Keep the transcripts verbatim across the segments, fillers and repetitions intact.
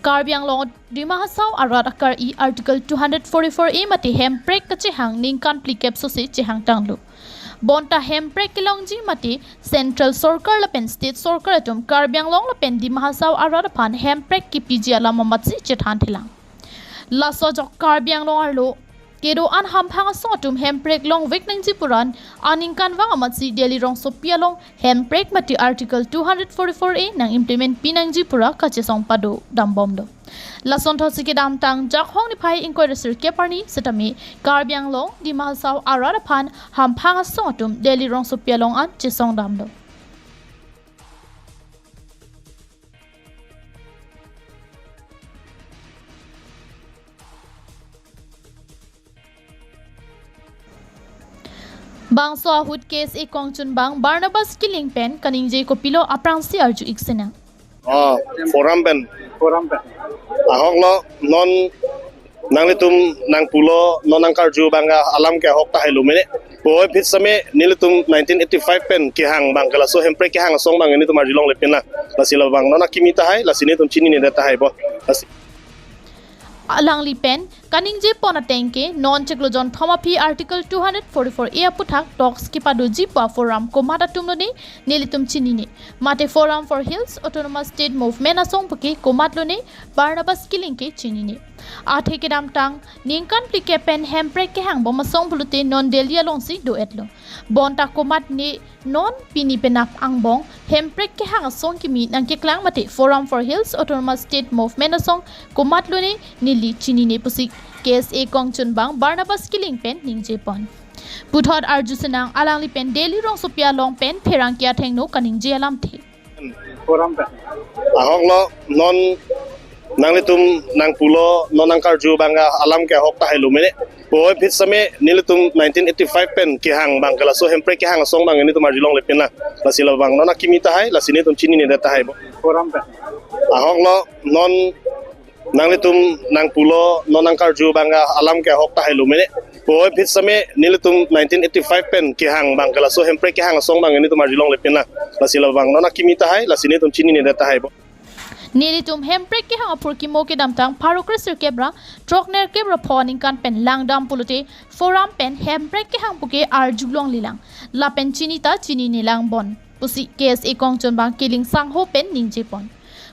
Karbi Anglong Dima Hasao arat akar-i Article two hundred forty-four A mate hemprek kachehang ningkan phlikep sose chehang tanglo. Bonta hemprek kelongji mate Central Sorkar lapen State Sorkar atum Karbi Anglong lapen Dima Hasao arat aphan hemprek kipiji alam amatsi chethan thelang. Laso ajok Karbi Anglong arlo kedo-an hamphang asong atum hemprek longvek nangji puran aningkanvang amatsi Delhi rongsopi along hemprek mate Article two hundred forty-four A nang implement pi nangji pura kachesong pado dambomlo. Lasonthotsi kedamtang Jakhong niphai ingkoi ra sirkep arni setame Karbi Anglong Dima Hasao arat aphan hamphang asong atum Delhi rongsopi along an chesong damlo. Bangso ahut K S A kongchunbang Barnabas Killing pen kaningje kopilo aphrangsi arju-ik sinang. Oh, forum pen. Forum pen. Ahok lo, non nanglitum nangpulo, non nangkarju abang ke alam ke ahok tahai lo mene. Puvoiphit same nelitum nineteen eighty-five pen kehang abang ke laso hemprek kehang asong abang nelitum arjulongle pinlang. Lasi labang non akimi tahai, lasi nelitum chinine tahai bo. Lasi Alangli pen kaningje pon ateng ke non chiklo jonthom aphi Article two hundred forty-four A aputhak talks kepadoji pu a-forum komat atum lone nelitum chinine. Mate Forum for Hills Autonomous State Movement asong puke komat lone Barnabas Killing ke chinine. Athe kedamtang ningkan phlikep pen hemprek kehangbom asong pulote non Delhi alongsi do-etlo. Bonta komatne non pini penap angbong hemprek kehang asong kimi nangkeklang mate Forum for Hills Autonomous State Movement asong komat lone neli chinine pusi K S A kongchunbang Barnabas Killing pen ningje pon. Puthot arju sinang alangli pen Delhi rongsopi along pen pherangke athengno kaningje alamthe. Forum pen. Ahok lo, non nanglitum nangpulo, non nangkarju abang ke alam ke ahok tahai lo mene. Puvoiphit same nelitum nineteen eighty-five pen kehang abang ke laso hemprek kehang asong abang nelitum arjulongle pinlang. Lasi labang non akimi tahai, lasi nelitum chinine tahai bo. Forum pen. Ahok lo, non nanglitum nangpulo, non nangkarju abang ke alam ke ahok tahai lo mene. Puvoiphit same nelitum nineteen eighty-five pen kehang abang ke laso hemprek kehang asong abang nelitum arjulongle pinlang. Lasi labang non akimi tahai, lasi nelitum chinine tahai bo. Nelitum hemprek kehang aphurkimo kedamtang pharo kre sirkep ra throk nerkep ra pho aningkan pen langdam pulote forum pen hemprek kehang puke arjulonglelang. Lapen chini ta chinine lang bon pusi K S A kongchunbang Killing sangho pen ningje pon.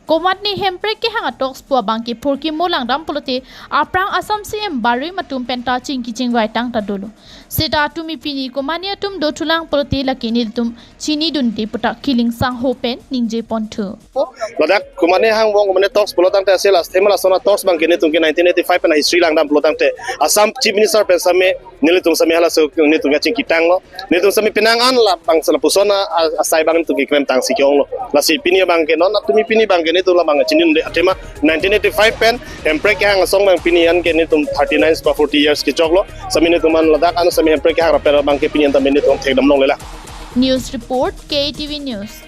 Komatne hemprek kehang a-talks pu abang ke phurkimo langdam pulote aphrang Assam C M Barui atum pen ta chingki chingvai tang ta dolo. Seta tumi pini komatne atum dothulang pulote lake nelitum chinidunde pu ta Killing sangho pen ningje ponthu. Ladak komatne hangbong, komatne talks pulo tangte ase last time lason a-talks abang ke nelitum ke nineteen eighty-five pen history langdam pulo tangte Assam Chief Minister pen same nelitum same halaso nelitum ke chingki tanglo. Nelitum same penang an labang sana puson a, asai abang nelitum keklem tangsi ke-onglo. Lasi pini abang ke non tumi pini abang ke nelitum labang chinidunde athema nineteen eighty-five pen hemprek kehang asong abang pini an ke nelitum thirty-nine ba forty years kechoklo. Same nelitum an ladak an same hemprek kehang rapel abang ke pini an tame nelitum thekdam longlelang. News report, K T V News.